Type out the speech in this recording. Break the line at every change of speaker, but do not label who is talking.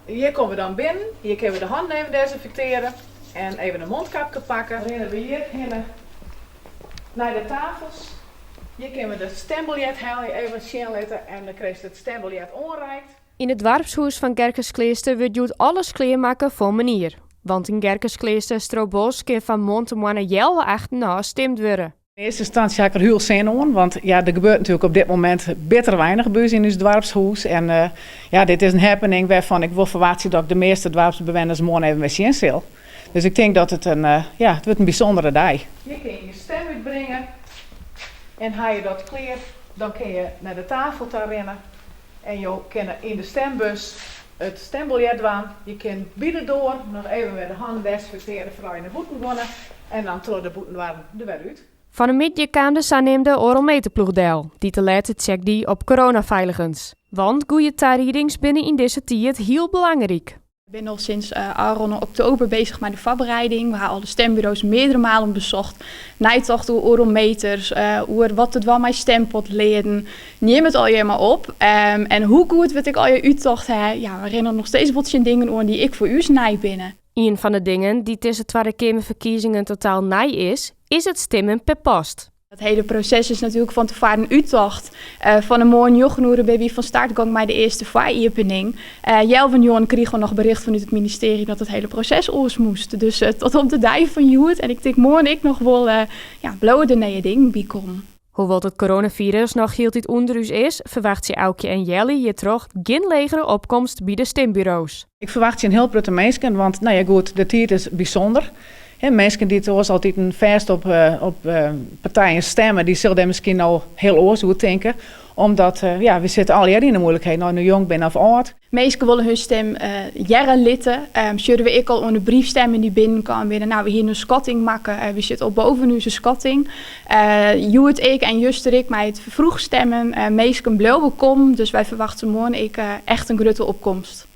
Hjir komme we dan binnen. Hjir kinne we de hannen even desinfektearje en even in mondkapke pakke. Rinne we hjir hinne nei de tafels. Hjir kinne we de stembiljet helje, even sjen litte en dan krijst it stembiljet oanreikt.
Yn it doarpshûs fan Gerkeskleaster wurdt hjoed alles klearmakke foar moarnier. Want yn Gerkeskleaster Strobos kin fan moarntemoarn healwei achten ôf stimd wurde.
Yn earste ynstânsje ha ik der hiel sin oan, want ja, der gebeurt natuerlik op dit momint bitter weinich by ús yn ús doarpshûs. En ja, dit is in happening wêrfan ik wol ferwachtsje dat ik de measte doarpsbewenners moarn even wer sjen sil. Dus ik tink dat it in, ja, it wurdt in bysûndere dei. Hjir kinne je je stim útbringe en ha je dat klear, dan kinne je nei de tafel ta rinne en jo kinne yn de stembus it stembiljet dwaan. Je kinne by de doar noch even wer de hannen desinfektearje foardat je nei bûten geane en dan troch de bûtendoarren der wer út.
Fan 'e middei kaam de saneamde oardelmeterploech del, dy't de lêste check die op coronafeiligens. Want goede tariedings binne yn dizze tiid hiel belangryk.
Ik bin al sinds ôfrûne oktober bezich mei de foarbereiding. We ha al de stemburo's meardere malen besocht. Neitocht oer oardelmeters, oer wat te dwaan mei stempotleaden. Neam it allegear mar op. En hoe goed we it ek allegear úttocht ha, ja, we rinne noch steeds wol tsjin dingen oan dy't ek foar ús nij binne.
Ien fan de dingen dy't dizze Twadde Keamerferkiezingen totaal nij is, is it stimmen per post.
Dat hele proses is natuerlik fan tefoaren úttocht. Fan 'e moarn njoggen oere binne wy fan start gong mei de earste foariepening. Healwei njoggenen krigen we noch bericht fanút it ministearje dat it hele proses oars moast. Dus tot op de dei fan hjoed en ik tink moarn ek noch wol, ja, bliuwe der nije dingen by kommen.
Hoewol't it coronafirus noch hieltyd ûnder ús is, ferwachtsje Aukje en Jelly hjirtroch gjin legere opkomst by de stimburo's.
Ik ferwachtsje in hiel protte minsken, want no ja goed, de tiid is bysûnder. Minsken dy't oars altiten fêst op partijen stemme, dy sille dêr miskien no hiel oars oer tinke. Omdat ja, we sitte allegear yn de moeilikheden, oft je no jong binne of âld.
Minsken wolle hun stim hearre litte. Sjogge we ek al oan de briefstemmen dy't binnenkaam binne. No, we hiene in skatting makke. We sitte al boven ús skatting. Hjoed ek en juster ek mei it ferfroechstemmen. Minsken bliuwe kommen, dus wy ferwachtsje moarn ek echt in grutte opkomst.